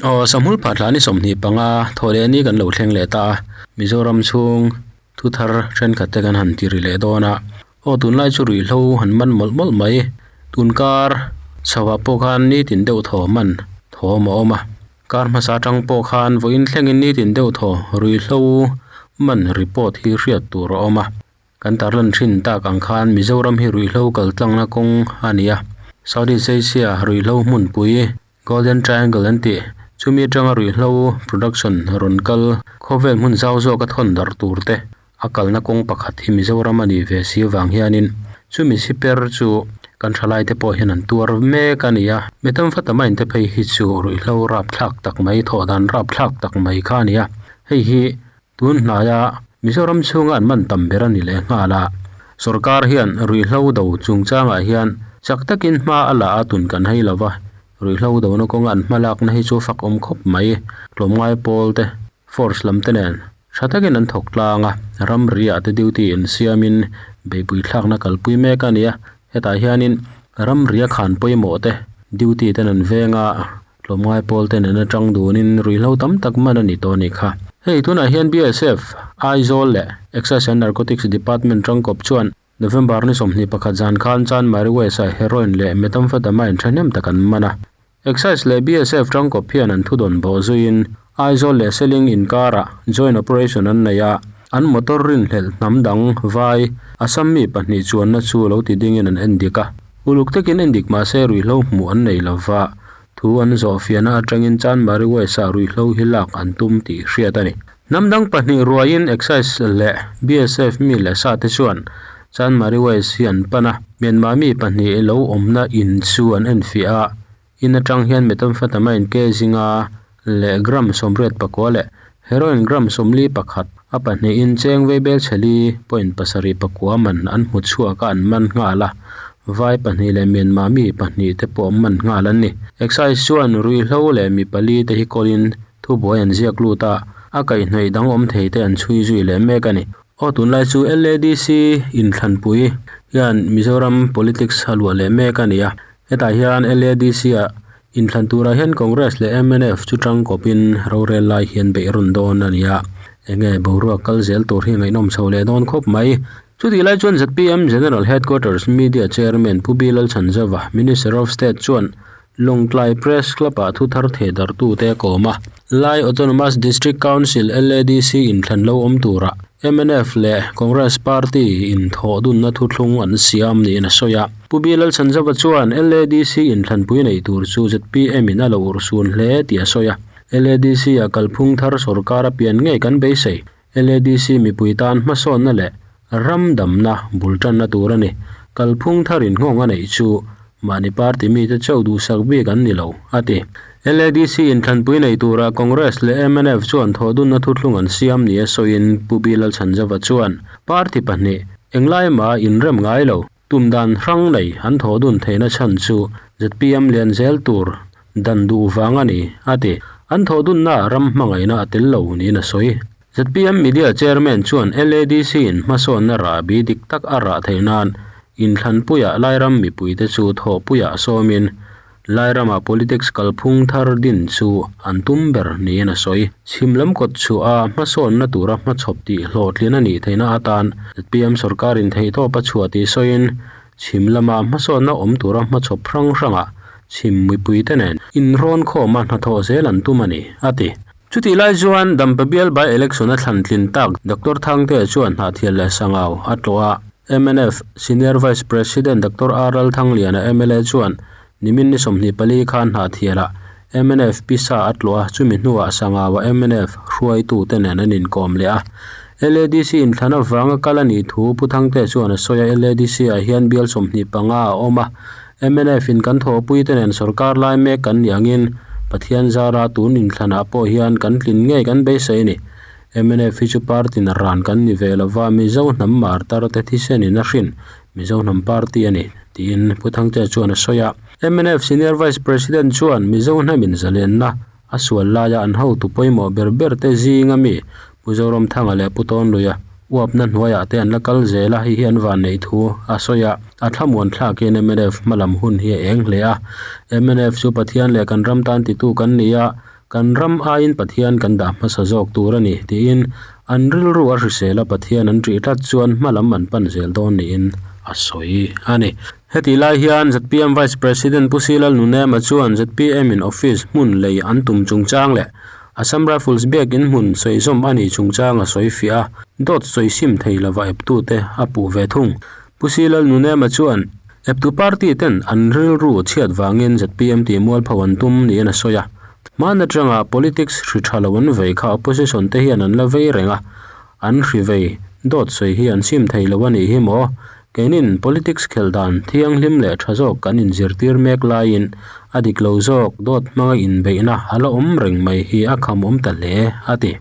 Aw Sahmul Phatla ni 25 thaw leh ni kan lo thleng leh ta a, Mizoram chhung thu thar thenkhat te kan han ti ri leh dawn a, aw tunlai chu ruihhlo han man mawlh mawlh mai, tunkar chhoah pawh khan nitin deuh thaw man thawm a awm a, kar hmasa atang pawh khan vawiin thlengin nitin deuh thaw ruihhlo man report hi hriat tur a awm a. Kan tarlan thin tak ang khan Mizoram hi ruihhlo kaltlangna kawng a ni a, Southeast Asia ruihhlo hmunpui Golden Triangle an tih chumi atanga ruihhlo production rawn kal khawvel hmun zau zawka thawn darh tur te a kalna kawng pakhat hi Mizoram a nih ve si avang hianin chumi siper chu kan thalai te pawh hian an tuar mek a ni a, Methamphetamine te phei hi chu ruihhlo rapthlak tak mai thawhdan rapthlak tak mai kha a ni a, hei hi Tun hnaia Mizoram chhunga an man tam ber a ni leh nghal a, sorkar hian ruihhlo do chungchangah hian chak takin hma a la a tun kan hei lo va, ruihhlo dona kawnga an hma lakna hi chu fak awm khawp mai. Tlawmngai pawl te, force lam te nen tha takin an thawk tlang a, ramri ah te duty in siamin beihpui thlakna kalpui mek a ni a, hetah hianin ramri a khan pawimawh te duty ten an veng a, Tlawmngai pawl te nen atang dunin ruihhlo tam tak man a ni tawh a nih kha. Hei tunah hian BSF, Aizawl leh Excise and Narcotics Department tangkawp chuan November ni 21 zan khan Chanmari West ah heroin leh methamphetamine thahnem tak an man a. Excise leh BSF tangkawp hian an thudawn bawh zuiin Aizawl leh Seling inkarah joint operation an nei a, an motor rinhlelh hnam dang vai Assam mi pahnih chuanna chu lo ti dingin an endik a. Uluk takin endik mahse ruihhlo hmuh an nei lova, Thu an zawh fiahna atangin Chanmari West-ah ruihhlo hi lak an tum tih hriat a ni. Hnam dang pahnih ruaiin Excise leh BSF mi leh sa te chuan Chanmari West hi an pan a, Myanmar mi pahnih lo awmna in chu an enfiah a, in atang hian methamphetamine ke zinga leh gram 84 leh heroin gram 41 a pahnihin cheng veibel chheli point pasarih pakua man an hmu chhuak a an man nghal a, vai pahnih leh Myanmar mi pahnih te pawh man nghal an ni. Excise chuan ruihhlo leh mi pali te hi kawlin thubuai an ziak lut a, a kaihhnawih dang awm thei te an chhui zui leh mek a ni. Aw tunlai chu LADC inthlanpui hian Mizoram politics a luah leh mek a ni a, hetah hian LADC ah Inthlan turah hian Congress leh mnf chu tangkawpin rorel lai hian beih rawn dawn a ni a, enge boruak kal zel tur hi ngaihnawm chho leh dawn khawp mai. Chutih lai chuan zpm General Headquarters Media Chairman Pu B Lalchhanzova, Minister of State chuan Lawngtlai Press Club-ah thu thar theh darhtute a kawm a. Lai Autonomous District Council, LADC, inthlan lo awm turah mnf leh Congress Party in thawh dunna thuthlung an siam niin a sawi a. Pu B Lalchhanzova chuan LADC inthlanpui neih tur chu zpm in a lo urhsun hle tih a sawi a. LADC ah kalphung thar sorkar a pian ngei kan beisei. LADC mipui tan hmasawnna leh ram damna bul tanna tur a ni. Kalphung thar inngawng a neih chu mahni party mite chauh duhsak bik an ni lo, a ti. LADC inthlanpui nei tura Congress leh mnf chuan thawhdunna thuthlung an siam nia sawiin Pu B Lalchhanzova chuan party pahnih englai mah inrem ngai lo, tum dan hrang nei an thawhdun theihna chhan chu zpm lian zel tur dan duh vang a ni, a ti. An thawhdunna ram hmangaihna a tel lo niin a sawi. Zpm Media Chairman chuan LADC in hmasawnna rahbi dik tak a rah theih nan inthlanpuiah Lairam mipuite chu thawhpuiah sawmin Lairamah politics kalphung thar din chu an tum ber niin a sawi. Chhim lam kawt chhuah a hmasawnna tura hmachhawp tih hlawhtlin a nih theihna atan zpm sorkarin theihtawp a chhuah tih sawiin chhim lama hmasawnna awm tura hmachhawp hrang hrangah chhim mipuite nen inrawn khawma hnathawh zel an tum a ni, a ti. Chutih lai chuan Dampa bial by election a thlan tlin tak Doctor Thangtea chuan Hnahthial leh Sangau a tlawh a. Mnf Senior Vice President Doctor R Lalthangliana mla chuan nimin ni 24 khan Hnahthialah mnf pisa a tlawh a, chumi hnuah Sangau-a mnf hruaitute nen an inkawm leh a. LADC inthlan avanga kal a nih thu Pu Thangtea chuan a sawi a, LADC-ah hian bial 25 a awm a, Mnf in kan thawhpuite nen sorkar lai mek kan nih angin Pathian zara tun inthlanah pawh hian kan tlin ngei kan beisei a ni. Mnf hi chu party na ran kan ni ve lova, Mizo hnam martar te thisen in a hrin Mizo hnam party a ni, tiin Pu Thangtea chuan a sawi a. Mnf Senior Vice President chuan Mizo hnamin zalenna a sual laia an hotu pawimawh ber ber te zinga mi Pu Zoramthanga leh Pu Tawnluia uapna hnuaiah te an la kal zel a, hei hi an vanneih thu a sawi a, a thlamuan thlakin mnf hmalam hun hi a eng hle a. Mnf chu Pathian leh kan ram tan titu kan ni a, Kan ram aiin Pathian kan dah hmasa zawk tur a ni, tiin an rilru a hrisel a Pathian an ṭih tlat chuan hma lam an pan zel dawn niin a sawi a ni. Hetih lai hian zpm Vice President Pu Silal Nunema chuan zpm in office hmun lei an tum chungchang leh Assam Rifles biakin hmun sawizawm a nih chungchang a sawi fiah a, dawt sawi sim thei lova eptute a puh ve thung. Pu Silal Nunema chuan eptu party ten an rilru chhiat vangin zpm tih mualpho an tum niin a sawi a. Hman atanga politics hri tha lo an vei kha opposition te hian an la vei reng a, an hri vei dawt sawi hi an sim thei lo a nih hi maw? Keinin politics khelh dan thianghlim leh tha zawk kan inzirtir mek laiin a dik lo zawk dawt hmanga inbeihna a la awm reng mai hi a kham awm ta hle, a ti.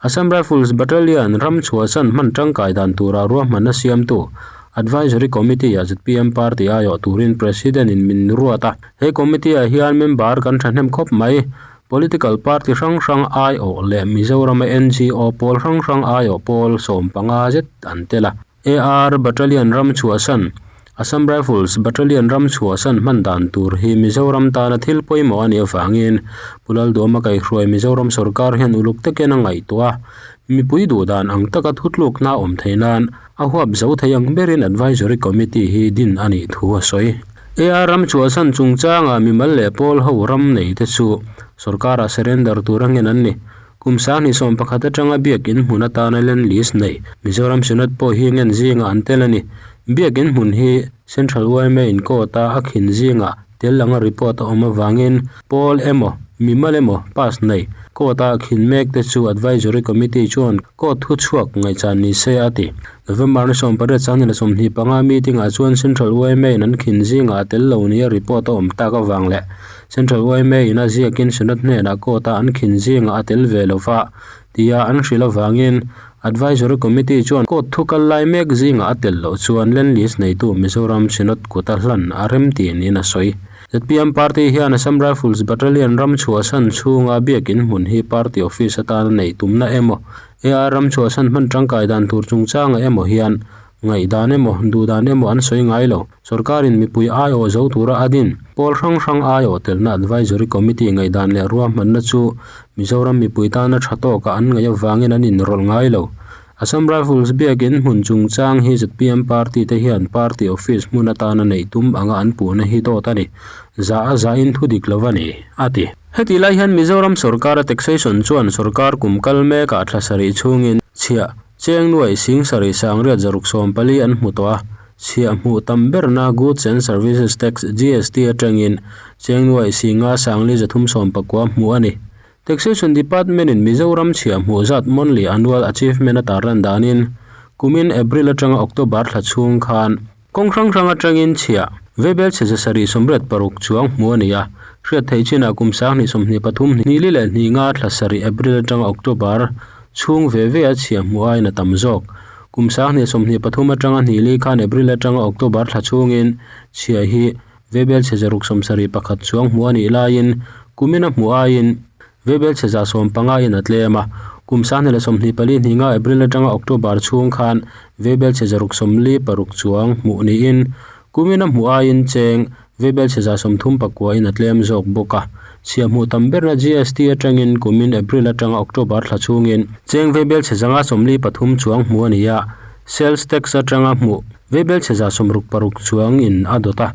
Assam Rifles Battalion ram chhuahsan hman tangkai dan tura ruahmanna siamtu Advisory Committee-ah zpm party aiawh turin President-in min ruat a. He committee-ah hian member kan thahnem khawp mai. Political party hrang hrang aiawh leh Mizorama NGO pawl hrang hrang aiawh pawl 15 zet an tel a. AR Battalion ram chhuahsan, Assam Rifles Battalion ram chhuahsan hman dan tur hi Mizoram tana thil pawimawh a nih avangin Pu Lalduama kaihhruai Mizoram sorkar hian uluk takin a ngaihtuah a, mipui duh dan ang taka thutlukna a awm theih nan a huap zo thei ang berin Advisory Committee hi din a nih thu a sawi. AR ram chhuahsan chungchangah mimal leh pawl ho ram nei te chu sorkarah surrender tur a nghen an ni. Kum 2011 atanga biakin hmun atana land lease nei Mizoram Synod pawh hi ngen zingah an tel a ni. Biakin hmun hi Central yma in court a a khin zingah tel anga report a awm avangin pawl emaw, mimal emaw pass nei court a khin mek te chu Advisory Committee chuan court thuchhuak ngaihchan ni se a ti. November ni 18 2025 meeting ah chuan Central yma in an khin zingah a tel lo nia report a awm tak avang leh Central yma in a ziakin Synod hnenah court a an khin zingah a tel ve lo va tia an hrilh avangin Advisory Committee chuan court thu kal lai mek zingah a tel loh chuan Land Lease neitu Mizoram Synod kut a hlan a rem tih niin a sawi. Zpm Party hian Assam Rifles Battalion ram chhuahsan chhunga biakin hmun hi party office atana neih tumna emaw AR ram chhuahsan hman tangkai dan tur chungchangah emaw hian Ngaihdan emaw, duhdan emaw an sawi ngai lo. Sorkarin mipui aiawh zo tura a din, pawl hrang hrang aiawh telna Advisory Committee ngaihdan leh ruahmanna chu Mizoram mipui tana tha tawkah an ngaih avangin an inrawlh ngai lo. Assam Rifles biakin hmun chungchang hi zpm party te hian party office hmun atana neih tum anga an puhna hi dawt a ni. Zah a zahin thu dik lo a ni, a ti. Hetih lai hian Mizoram sorkara taxation chuan sorkar kum kal mekah thla sarih chhungin chhiah Cheng nuai sing sarih sangriat 640 an hmu tawh a, chhiah hmuh tam berna Goods and Services Tax, GST, atangin cheng nuai singa sangli 319 hmuh a ni. Taxation Department-in Mizoram chhiah hmuh zat monthly annual achievement a tarlan danin kumin April atanga October thla chhung khan Kawng hrang hrang atangin chhiah Vebel chhe 786 chuang hmuh a ni a, hriat theih chinah kum 2023 hnih li leh hnih nga thla sarih April atanga October chhung ve ve a chhiah hmuh aiin a tam zawk. Kum 2023 atanga hnih li khan April atanga October thla chhungin chhiah hi Vebel chhe 671 chuang hmuh a nih laiin kumin a hmuh aiin Vebel chhe 150 in a tlem a, kum 2024 hnih nga April atanga October chhung khan Vebel chhe 646 chuang hmuh niin kumin a hmuh aiin cheng Vebel chhe 139 in a tlem zawk bawk a. Chhiah hmuh tam berna GST atangin kumin April atanga October thla chhungin cheng Vebel chhe 153 chuang hmuh a ni a, Sales Tax atanga hmuh Vebel chhe 66 chuang in a dawt a.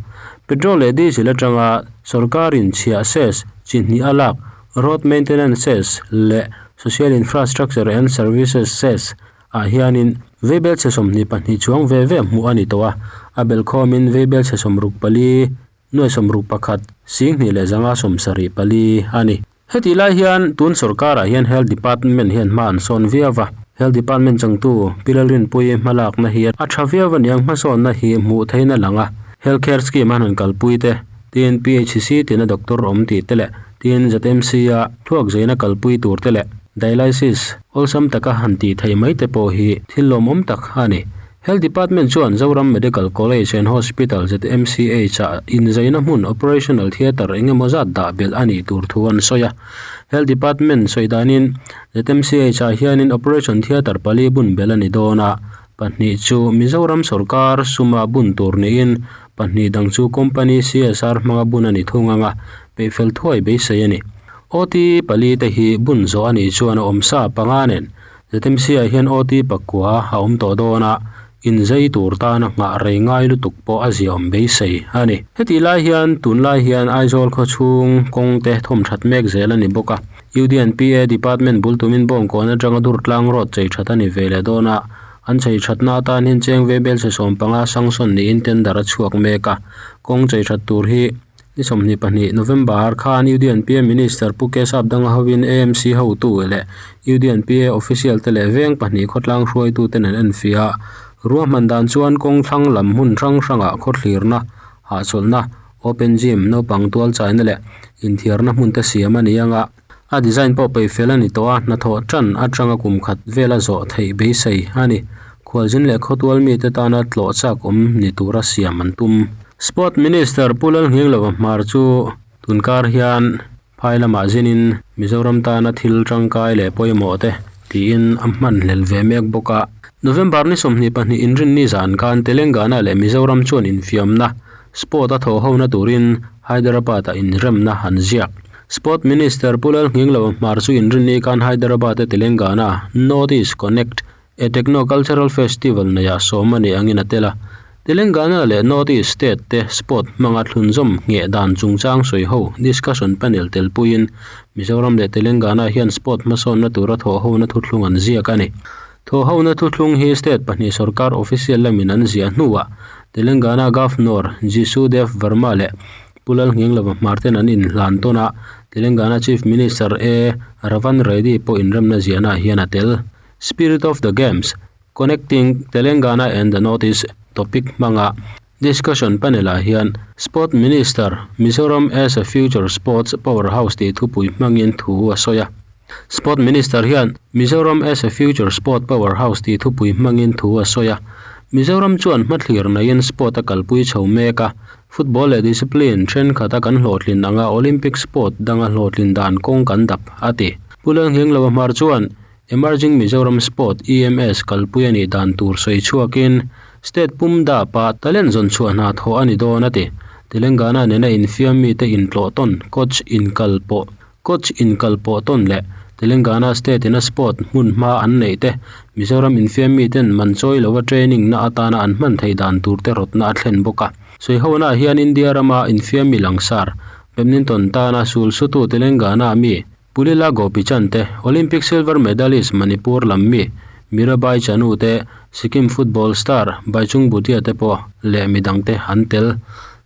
Petrol leh Diesel atanga Sorkarin chhiah cess chi hnih a lak, Road Maintenance Cess leh Social Infrastructure and Services Cess ah hianin veibel chhe 22 chuang ve ve hmuh a ni tawh a, a belhkhawmin veibel chhe 64, nuai 61, 2 leh 574 a ni. Hetih lai hian tun sorkarah hian Health Department hian hma an sawn viau va, Health Department changtu Pi Lalrinpuii hmalakna hi a tha viau a niang hmasawnna hi hmuh theihin a lang a, Health Care Scheme an han kalpui te, tin PHC tina doctor awm tih te leh tin ZMC a thluak zeina kalpui tur te leh Dialysis awlsam taka han tih theih mai te pawh hi thil lawmawm tak a ni. Health Department chuan Zoram Medical College and Hospital, ZMCH, ah inzaina hmun Operational Theatre eng emaw zat dah belh a nih tur thu an sawi a. Health Department sawi danin ZMCH ah hianin Operation Theatre pali bun belh a ni dawn a, pahnih chu Mizoram sawrkar suma bun tur niin pahnih dang chu company CSR hmanga bun a ni thung ang a, peihfel thuai beisei a ni. OT pali te hi bun zawh a nih chuan a awmsa panga nen ZMC ah hian OT pakua a awm tawh dawn a, inzei tur tana nghah rei ngai lutuk pawh a ziaawm beisei a ni. Hetih lai hian tunlai hian Aizawl khawchhung kawng te thawmthat mek zel a ni bawk a, UDNPA department bul tumin Bawngkawn atanga Durtlang road chei that a ni ve leh dawn a, an chei thatna atan hian cheng ve bel se 15 sanction niin tender a chhuak mek a, kawng chei that tur hi Ni 22 November khan UDNPA Minister Pu Kesap Danga hovin AMC hotu leh UDNPA official te leh veng pahnih khawtlang hruaitu ten an enfiah a. Ruahman dan chuan kawng thlang lam hmun hrang hrangah khawthlirna, hahchawlhna, open gym, naupang tual chaina leh inthiarna hmun te siam a ni ang a. A design pawh peih fel a ni tawh a, hnathawh tan atanga kum khat vela zawh theih beisei a ni. Khualzin leh khawtual mite tana tlawh chak awm ni tura siam an tum. Sport Minister Pu Lalnghinglova Hmar chu tunkar hian phai lamah zinin Mizoram tana thil tangkai leh pawimawh te tiin a hmanhlel ve mek bawk a. November ni 22 inrinni zan khan Telangana leh Mizoram chuan infiamna sport a thawhhona turin Hyderabad-ah inremna an ziak. Sport Minister Pu Lalnghinglova Hmar chu inrinni khan Hyderabad-a Telangana North East Connect, a Techno Cultural Festival neiah sawm a nih angin a tel a. Telangana leh North East state te sport hmanga thlunzawm ngheh dan chungchang sawi ho discussion panel telpuiin Mizoram leh Telangana hian sport hmasawnna tura thawhhona thuthlung an ziak a ni. Thawhhona thuthlung hi state pahnih sorkar official lamin an ziah hnuah Telangana Governor Jishu Dev Verma leh Pu Lalnghinglova Hmar ten an inhlan tawn a, Telangana Chief Minister A. Ravan Reddy pawh inremna ziahnaah hian a tel. Spirit of the Games, Connecting Telangana and the North East topic hmanga discussion panel-ah hian Sport Minister, Mizoram as a Future Sports Powerhouse tih thupui hmangin thu a sawi a. Sport Minister hian Mizoram as a Future Sport Powerhouse tih thupui hmangin thu a sawi a. Mizoram chuan hmathlir neiin sport a kalpui chho mek a, Football leh discipline thenkhat a kan hlawhtlin anga Olympic sport danga hlawhtlin dan kawng kan dap, a ti. Pu Lalnghinglova Hmar chuan Emerging Mizoram Sport, EMS, kalpui a nih dan tur sawi chhuakin state pum dapa talent zawn chhuah hna thawh a ni dawn, a ti. Telangana nena infiam mite intlawh tawn coach inkal pawh Coach inkal pawh tawn leh Telangana state ina sport hmun hma an neih te, Mizoram infiam miten man chawi lova training na atana an hman theih dan tur te rawtna a thlen bawk a. Sawihonaah hian India rama infiam mi langsar, badminton tana sul sutu Telangana mi Pulila Gopichand te, Olympic silver medalist Manipur lam mi Mirabai Chanu te, Sikkim football star Baichung Bhutia te pawh leh midangte an tel.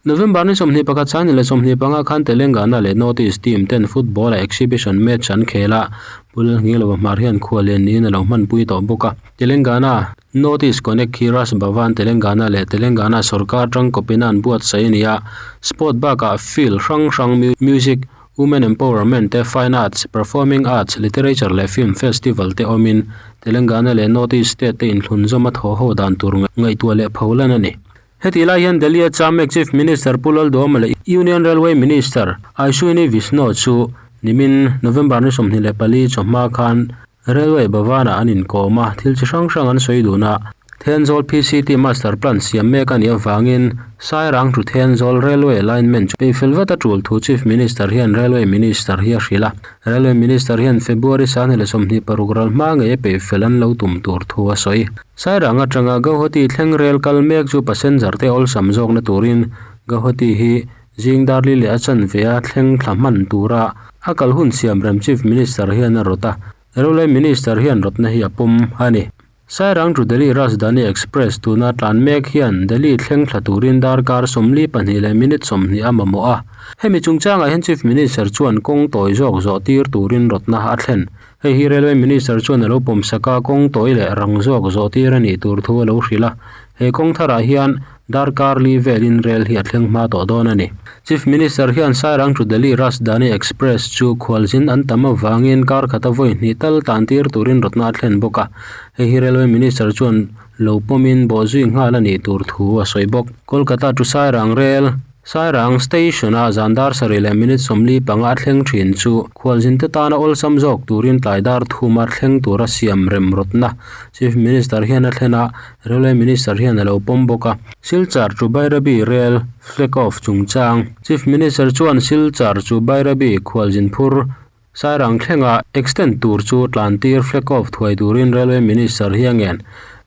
November ni 21 chani leh 25 khan Telangana leh North East team ten football-a exhibition match an khel a, Pu Lalnghinglova Hmar hian khuallian niin a lo hmanpui tawh bawk a. Telangana, North East Connect hi Raj Bhavan Telangana leh Telangana sorkar tangkawpin an buatsaih a ni a, sport bakah field hrang hrang music, women empowerment te, fine arts, performing arts, literature leh film festival te awmin Telangana leh North East state te inthlunzawm a thawh ho dan tur ngaihtuah leh pholan a ni. Hetih lai hian Delhi-a Chamek Chief Minister Pu Lalduhoma leh Union Railway Minister Ashwini Vishnu chu nimin November ni 24 chawhma khan Railway Bhavan-ah an inkawm a, thil chi hrang hrang an sawi dun a. Thenzawl PCT Master Plan siam mek a nih avangin Sairang to Thenzawl Railway Alignment chu peihfel vat a tul thu Chief Minister hian Railway Minister hi a hrilh a. Railway Minister hian February 26 ral hma ngei a peihfel an lo tum tur thu a sawi. Sairang atanga Gauhati thleng rel kal mek chu passenger te awlsam zawkna turin Gauhati hi zing darli leh a chanve a thleng thla hman tura a kal hun siam rem Chief Minister hian a rawt a, Railway Minister hian rawtna hi a pawm a ni. Sairang to Delhi Rajdhani Express tuna tlan mek hian Delhi thleng thla turin darkar 42 leh minute 20 a mamawh a. Hemi chungchangah hian Chief Minister chuan kawng tawi zawk zawh tir turin rawtna a thlen. Hei hi Railway Minister chuan a lo pawm sak a, kawng tawi leh rang zawk zawh tir a nih tur thu a lo hrilh a. He kawng tharah hian darkar li velin rel hi a thleng hma tawh dawn a ni. Chief Minister hian Sairang to Delhi Rajdhani Express chu khualzin an tam avangin kar khata vawi hnih tal tan tir turin rawtna a thlen bawk a. Hei hi Railway Minister chuan lo pawmin bawhzui nghal a nih tur thu a sawi bawk. Kolkata to Sairang Rail Sairang Station-a zan dar sarih leh minute 45 a thleng thin chu khualzinte tana awlsam zawk turin tlai dar thuma thleng tura siam rem rawtna Chief Minister hian a thlen a, Railway Minister hian a lo pawm bawk a. Silchar to Bairabi Rail flag off chungchang Chief Minister chuan Silchar to Bairabi khualzin phur. Sairang thlenga extend tur chu tlan tir flag off thuai turin Railway Minister hi a ngen.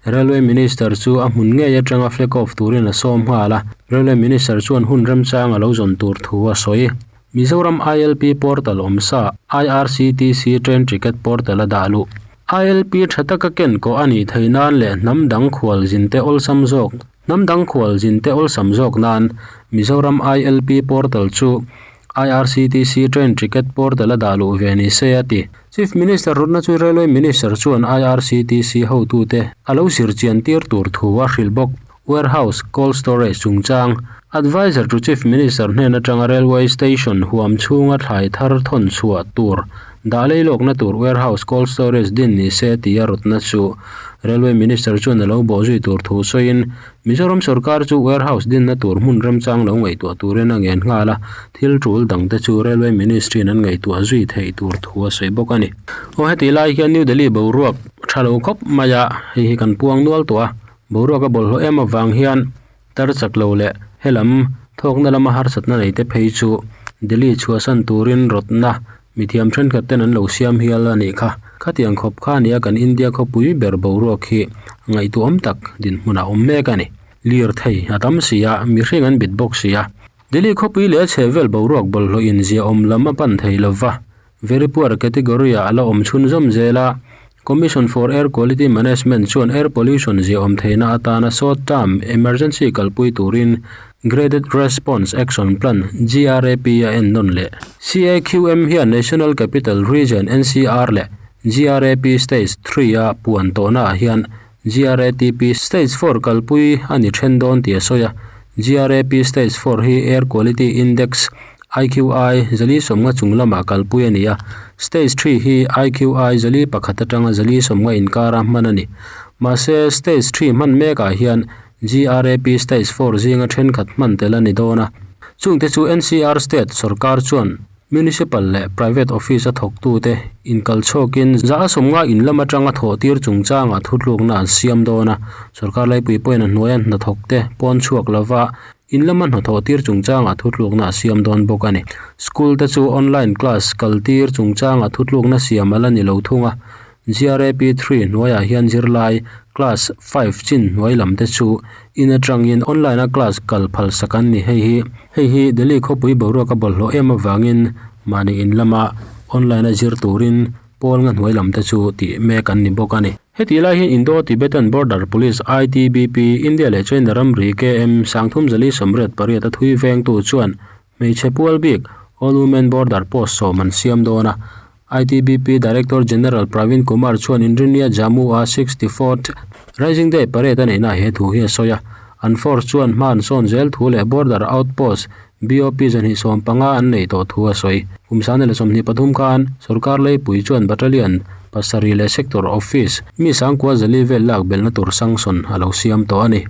Railway Minister chu a hmun ngei atanga flag off turin a sawm nghal a, Railway Minister chuan hun remchang a lo zawn tur thu a sawi. Mizoram ILP portal awm sa IRCTC train ticket portal a dah luh. ILP tha taka ken kawh a nih theih nan leh hnam dang khualzin te awlsam zawk hnam dang khualzin te awlsam zawk nan Mizoram ILP portal chu IRCTC train ticket portal a dah luh ve ni se a ti. Chief Minister rawtna chu Railway Minister chuan IRCTC hotute a lo zir chian tir tur thu a hrilh bawk. Warehouse, cold storage chungchang, Adviser to Chief Minister hnen atanga Railway Station huam chhunga thlai thar thawn chhuah tur dah lei lawkna tur warehouse, cold storage din ni se tia rawtna chu Railway Minister chuan a lo bawh zui tur thu sawiin Mizoram sorkar chu warehouse dinna tur hmun remchang lo ngaihtuah turin a ngen nghal a, thil tul dangte chu Railway Ministry-in an ngaihtuah zui theih tur thu a sawi bawk a ni. Aw heti lai hian New Delhi boruak tha lo khawp mai a, hei hi kan puang nual tawh a, boruak a bawlhhlawh em avang hian tar chak lo leh helam thawkna lama harsatna nei te phei chu Delhi chhuahsan turin rawtna Mithiam thenkhat ten an lo siam hial a nih kha. Khatiang khawp kha nia kan India khawpui ber boruak hi ngaihtuahawm tak dinhmun a awm mek a ni. Lir thei a tam si a, mihring an bit bawk si a. Delhi khawpui leh a chhehvel boruak bawlhhlawh inziahawm lam a pan thei lova, very poor category ah a la awm chhunzawm zel a. Commission for Air Quality Management chuan air pollution ziahawm theihna atana short term emergency kalpui turin Graded Response Action Plan, GRAP, a en nawn leh. CAQM hian National Capital Region, NCR, leh GRAP Stage Three-a puan tawhnaah hian GRATP Stage Four kalpui a ni then dawn tih a sawi a. GRAP Stage Four hi Air Quality Index, IQI, zali sawmnga chung lamah kalpui a ni a, Stage Three hi IQI zali pakhat atanga zali sawmnga inkara hman a ni. Mahse, Stage Three hman mekah hian GRAP Stage Four zinga thenkhat hman tel a ni dawn a. Chungte chu NCR State sorkar chuan Municipal leh Private Office a thawktute inkal chhawkin za a sawmnga in lam atanga thawh tir chungchangah thutlukna an siam dawn a. Sorkar laipui pawhin a hnuaia hnathawkte pawn chhuak lova in lama hnathawh tir chungchangah thutlukna a siam dawn bawk a ni. School te chu online class kal tir chungchangah thutlukna siam a la ni lo thung a. GRAP Three hnuaiah hian zirlai class five chin hnuai lam te chu in atangin online a class kal phal sak an ni. Hei hi hei hi Delhi khawpui boruak a bawlhhlawh em avangin mahni in lama online a zir turin pawl nga hnuai lam te chu tih mek an ni bawk a ni. Hetih lai hian Indo-Tibetan Border Police, ITBP, India leh China ramri KM 3088 a thui vengtu chuan Hmeichhe pual bik All Women Border Post sawm an siam dawn a. ITBP Director General Pravin Kumar chuan Inrinia Jammu-a 64th Rising Day Parade a neihna he thu hi a sawi a. An force chuan hma an sawn zel thu leh Border Outpost, BOP, 215 an neih tawh thu a sawi. Kum 2023 khan sorkar leipui chuan Battalion pasarih leh Sector Office mi sangkua zali vel lak belhna tur sanction a lo siam tawh a ni.